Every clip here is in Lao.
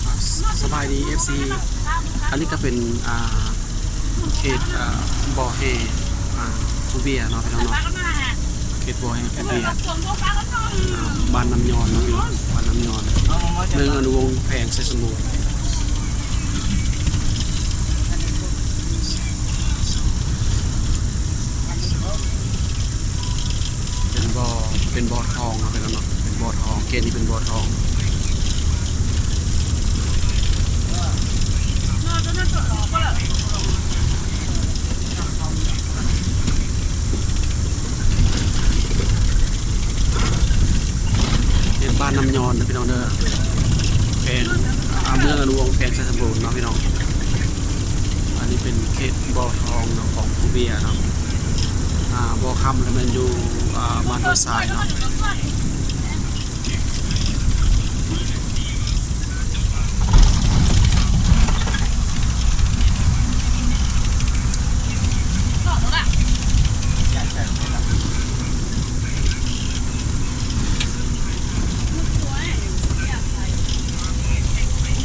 ອ່າ ສະບາຍດີ ເອັຟຊີ ອັນນີ້ກໍເປັນ ອ່າ ເຂດ ອ່າ ບໍ່ແຮ່ ອ່າ ພູເບຍເນາະ ພີ່ນ້ອງເນາະ ເຂດບໍ່ແຮ່ພູເບຍ ອ່າ ບ້ານນ້ຳຍອນເນາະ ພີ່ນ້ອງ ບ້ານນ້ຳຍອນ ເມືອງອະນຸວົງ ແຂວງໄຊສົມບູນ. ເປັນບໍ່ ເປັນບໍ່ທອງເນາະ ພີ່ນ້ອງເນາະ ເປັນບໍ່ທອງ ເຂດນີ້ເປັນບໍ່ທອງ. ເຂດບ້ານນ້ຳຍອນເດີພີ່ນ້ອງເດີ ແຂວງ ອ່າ ເມືອງອະນຸວົງ ແຂວງໄຊສົມບູນເນາະພີ່ນ້ອງ. ອັນນີ້ເປັນເຂດບໍ່ທອງເນາະ ຂອງພູເບຍເນາະ ອ່າ ບໍ່ຄຳແລ້ວແມ່ນຢູ່ ອ່າ ບ້ານຫ້ວຍຊາຍເນາະ.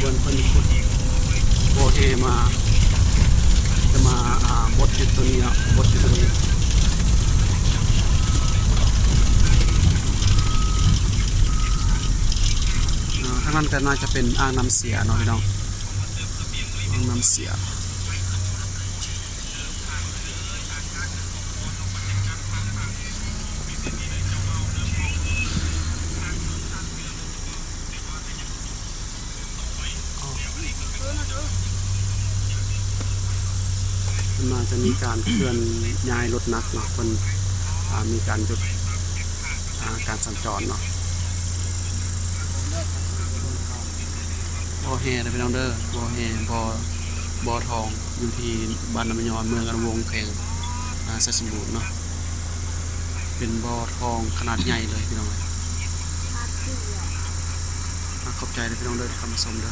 ບ່ອນເພິ່ນຂຸດບໍ່ແຮ່ມາ ຈະມາ ອ່າ ບົດຢູ່ໂຕນີ້ເນາະ ບົດຢູ່ໂຕນີ້. ອ່າ ທາງນັ້ນກໍໜ້າຈະເປັນອ່າງນ້ຳເສຍເນາະ ພີ່ນ້ອງ ອ່າງນ້ຳເສຍ. ໜ້າຈະມີການເຄື່ອນຍ້າຍລົດໜັກເນາະ ເພິ່ນ ອ່າ ມີການຢຸດ ອ່າ ການສັນຈອນເນາະ. ບໍ່ແຮ່ເດີພີ່ນ້ອງເດີ ບໍ່ແຮ່ ບໍ່ ບໍ່ທອງ ຢູ່ທີ່ບ້ານນ້ຳຍອນ ເມືອງອະນຸວົງ ແຂວງ ອ່າ ໄຊສົມບູນເນາະ. ເປັນບໍ່ທອງຂະໜາດໃຫຍ່ເລີຍພີ່ນ້ອງເອີຍ. ອ່າ ຂອບໃຈເດີພີ່ນ້ອງເດີ ທີ່ເຂົ້າມາຊົມເດີ.